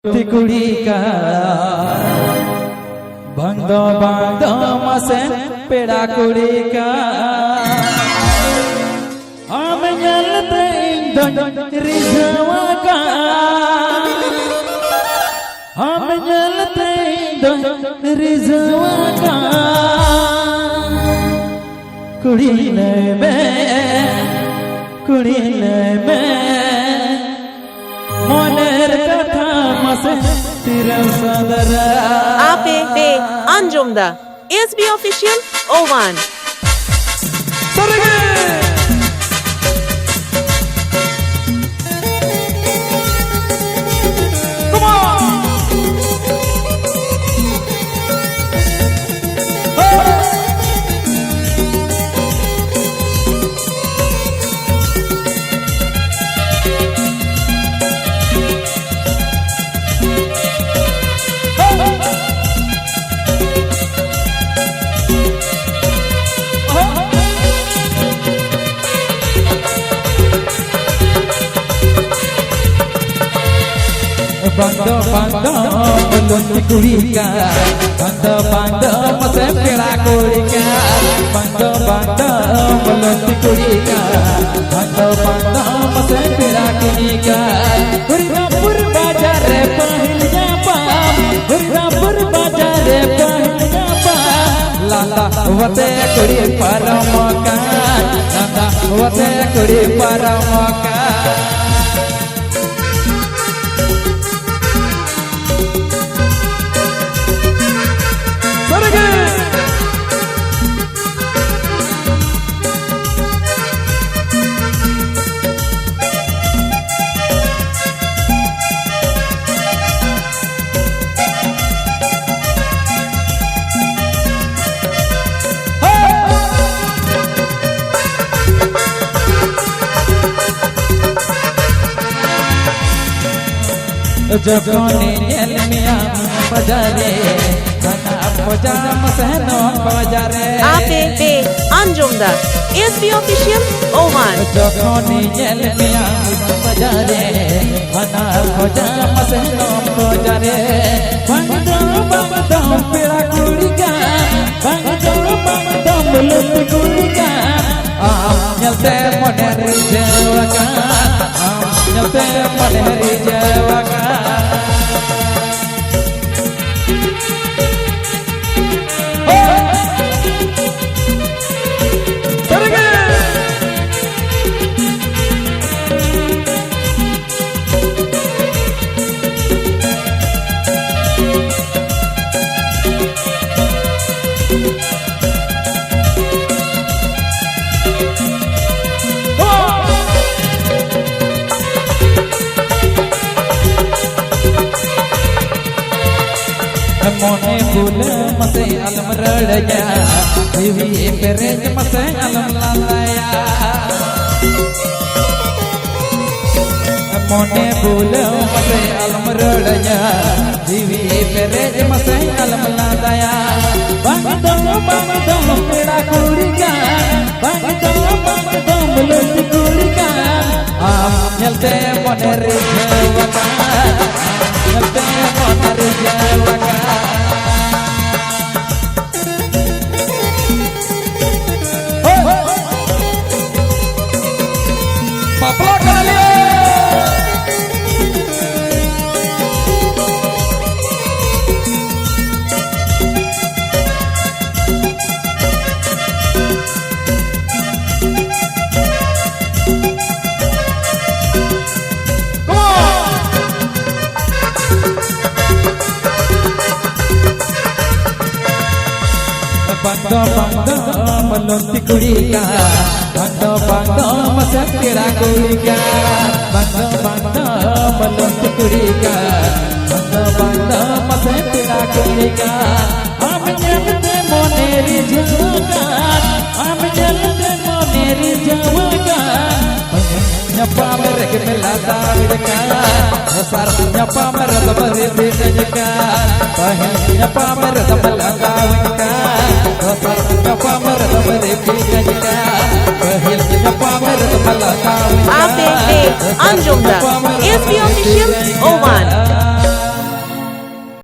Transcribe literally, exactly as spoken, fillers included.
ᱛᱤ ᱠᱩᱲᱤ ᱠᱟ, ᱵᱟᱝ ᱫᱚ, ᱵᱟᱝ ᱫᱚ ᱢᱟᱥᱮ ᱯᱮᱲᱟ ᱠᱩᱲᱤ ᱠᱟ᱾ ᱟᱢ ᱧᱮᱞᱛᱮ ᱤᱧ ᱫᱚᱧ ᱨᱤᱡᱷᱟᱹᱣ ᱟᱠᱟᱱ᱾ ᱟᱢ ᱧᱮᱞᱛᱮ ᱤᱧ ᱫᱚᱧ ᱨᱤᱡᱷᱟᱹᱣ ᱟᱠᱟᱱ᱾ ᱠᱩᱲᱤ ᱞᱟᱹᱭ ᱢᱮ, ᱠᱩᱲᱤ ᱞᱟᱹᱭ ᱢᱮ, ᱢᱚᱱᱮᱨ ᱠᱟᱛᱷᱟ ᱢᱟᱥᱮ ᱛᱤᱨᱮᱢ ᱥᱚᱫᱚᱨᱟ? ᱟᱯᱮ ᱯᱮ ᱟᱸᱡᱚᱢ ᱫᱟ ᱮᱥ ᱵᱤ Official ᱳᱣᱟᱱ᱾ ᱥᱟᱹᱨᱤᱜᱮ! Come on! ᱵᱟᱝ ᱫᱚ, ᱵᱟᱝ ᱫᱚ, ᱞᱩᱝᱜᱤ ᱠᱩᱲᱤ ᱠᱟ᱾ ᱵᱟᱝ ᱫᱚ, ᱵᱟᱝ ᱫᱚ, ᱢᱟᱥᱮ ᱯᱮᱲᱟ ᱠᱩᱲᱤ ᱠᱟ᱾ ᱵᱟᱝ ᱫᱚ, ᱵᱟᱝ ᱫᱚ, ᱞᱩᱝᱜᱤ ᱠᱩᱲᱤ ᱠᱟ᱾ ᱵᱟᱝ ᱫᱚ, ᱵᱟᱝ ᱫᱚ, ᱢᱟᱥᱮ ᱯᱮᱲᱟ ᱠᱩᱲᱤ ᱠᱟ᱾ ᱦᱚᱨᱤᱨᱟᱢᱯᱩᱨ ᱵᱟᱡᱟᱨ ᱨᱮ ᱯᱟᱹᱦᱤᱞ ᱧᱟᱯᱟᱢ᱾ ᱦᱚᱨᱤᱨᱟᱢᱯᱩᱨ ᱵᱟᱡᱟᱨ ᱨᱮ ᱯᱟᱹᱦᱤᱞ ᱧᱟᱯᱟᱢ᱾ ᱞᱟᱸᱫᱟ ᱣᱟᱛᱮ ᱠᱩᱲᱤ ᱯᱟᱨᱚᱢ ᱟᱠᱟᱱ᱾ ᱞᱟᱸᱫᱟ ᱣᱟᱛᱮ ᱠᱩᱲᱤ ᱯᱟᱨᱚᱢ ᱟᱠᱟᱱ᱾ ᱥᱟᱹᱨᱤᱜᱮ! ᱡᱚᱠᱷᱚᱱᱤᱧ ᱧᱮᱞ ᱢᱮᱭᱟ ᱵᱟᱡᱟᱨ ᱨᱮ, ᱦᱟᱱᱟ ᱠᱷᱚᱡᱟᱢ ᱥᱮᱱᱚᱜ ᱠᱷᱚᱡᱟ ᱨᱮ᱾ ᱟᱯᱮ ᱯᱮ ᱟᱸᱡᱚᱢ ᱫᱟ S B Official ᱳᱣᱟᱱ᱾ ᱡᱚᱠᱷᱚᱱᱤᱧ ᱧᱮᱞ ᱢᱮᱭᱟ ᱵᱟᱡᱟᱨ ᱨᱮ, ᱦᱟᱱᱟ ᱠᱷᱚᱡᱟᱢ ᱥᱮᱱᱚᱜ ᱠᱷᱚᱡᱟ ᱨᱮ᱾ ᱵᱟᱝ ᱫᱚ ᱵᱟᱝ ᱫᱚ ᱯᱮᱲᱟ ᱠᱩᱲᱤ ᱠᱟᱱ, ᱵᱟᱝ ᱫᱚ ᱵᱟᱝ ᱫᱚ ᱞᱩᱛᱤ ᱠᱩᱲᱤ ᱠᱟᱱ᱾ ᱟᱢ ᱧᱮᱞᱛᱮ ᱢᱚᱱᱮ ᱨᱤᱡᱷᱟᱹᱣ ᱟᱠᱟᱱ, ᱟᱢ ᱧᱮᱞᱛᱮ ᱢᱚᱱᱮ ᱨᱤᱡᱷᱟᱹᱣ ᱟᱠᱟᱱ᱾ ᱢᱚᱱᱮ ᱵᱷᱩᱞᱟᱹᱣ ᱢᱟᱥᱮ ᱟᱞᱚᱢ ᱨᱟᱹᱲᱟᱹᱧᱟ, ᱡᱤᱣᱤ ᱯᱮᱨᱮᱡ ᱢᱟᱥᱮ ᱟᱞᱚᱢ ᱞᱟᱸᱫᱟᱭᱟ᱾ ᱢᱚᱱᱮ ᱵᱷᱩᱞᱟᱹᱣ ᱢᱟᱥᱮ ᱟᱞᱚᱢ ᱨᱟᱹᱲᱟᱹᱧᱟ, ᱡᱤᱣᱤ ᱯᱮᱨᱮᱡ ᱢᱟᱥᱮ ᱟᱞᱚᱢ ᱞᱟᱸᱫᱟᱭᱟ᱾ ᱵᱟᱝ ᱫᱚ ᱵᱟᱝ ᱫᱚ ᱯᱮᱲᱟ ᱠᱩᱲᱤ ᱠᱟᱱ, ᱵᱟᱝ ᱫᱚ ᱵᱟᱝ ᱫᱚ ᱞᱩᱛᱤ ᱠᱩᱲᱤ ᱠᱟᱱ᱾ ᱟᱢ ᱧᱮᱞᱛᱮ ᱢᱚᱱᱮ ᱨᱤᱡᱷᱟᱹᱣ ᱟᱠᱟᱱ, ᱟᱢ ᱧᱮᱞᱛᱮ ᱢᱚᱱᱮ ᱨᱤᱡᱷᱟᱹᱣ ᱟᱠᱟᱱ᱾ ᱵᱟᱯᱞᱟ ᱠᱟᱱᱟᱞᱮ᱾ ᱵᱟᱝ ᱫᱚ ᱵᱟᱝ ᱫᱚ ᱢᱟᱞᱚᱱᱛᱤ ᱠᱩᱲᱤ ᱠᱟᱱ, ᱵᱟᱝ ᱫᱚ ᱵᱟᱝ ᱫᱚ ᱢᱟᱥᱮ ᱯᱮᱲᱟ ᱠᱩᱲᱤ ᱠᱟᱱ, ᱵᱟᱝ ᱫᱚ ᱵᱟᱝ ᱫᱚ ᱢᱟᱞᱚᱱᱛᱤ ᱠᱩᱲᱤ ᱠᱟᱱ, ᱵᱟᱝ ᱫᱚ ᱵᱟᱝ ᱫᱚ ᱢᱟᱥᱮ ᱯᱮᱲᱟ ᱠᱩᱲᱤ ᱠᱟᱱ᱾ ᱟᱢ ᱧᱮᱞᱛᱮ ᱢᱚᱱᱮ ᱨᱤᱡᱷᱟᱹᱣ ᱠᱟᱱ, ᱟᱢ ᱧᱮᱞᱛᱮ ᱢᱚᱱᱮ ᱨᱤᱡᱷᱟᱹᱣ ᱠᱟᱱ᱾ ᱧᱟᱯᱟᱢ ᱨᱮᱜᱮ ᱢᱮᱞᱟ ᱫᱟᱲᱮ ᱠᱟᱱ, ᱫᱚᱥᱟᱨ ᱧᱟᱯᱟᱢ ᱨᱮᱫᱚ ᱵᱟᱹᱨᱤ ᱵᱤᱱᱟᱹᱧ ᱠᱟᱱ᱾ ᱯᱟᱹᱦᱤᱞ ᱧᱟᱯᱟᱢ ᱨᱮᱫᱚᱢ ᱞᱟᱸᱫᱟᱣᱤᱧ ᱠᱟᱱ, ᱫᱚᱥᱟᱨ ᱧᱟᱯᱟᱢ ᱨᱮᱫᱚᱢ ᱨᱤᱯᱤᱡᱟᱹᱧ ᱠᱟᱱ, ᱯᱟᱹᱦᱤᱞ ᱧᱟᱯᱟᱢ ᱨᱮᱫᱚᱢ ᱞᱟᱸᱫᱟᱣᱤᱧ ᱠᱟᱱ᱾ ᱟᱯᱮ ᱯᱮ ᱟᱸᱡᱚᱢ ᱫᱟ S B Official ᱳᱣᱟᱱ᱾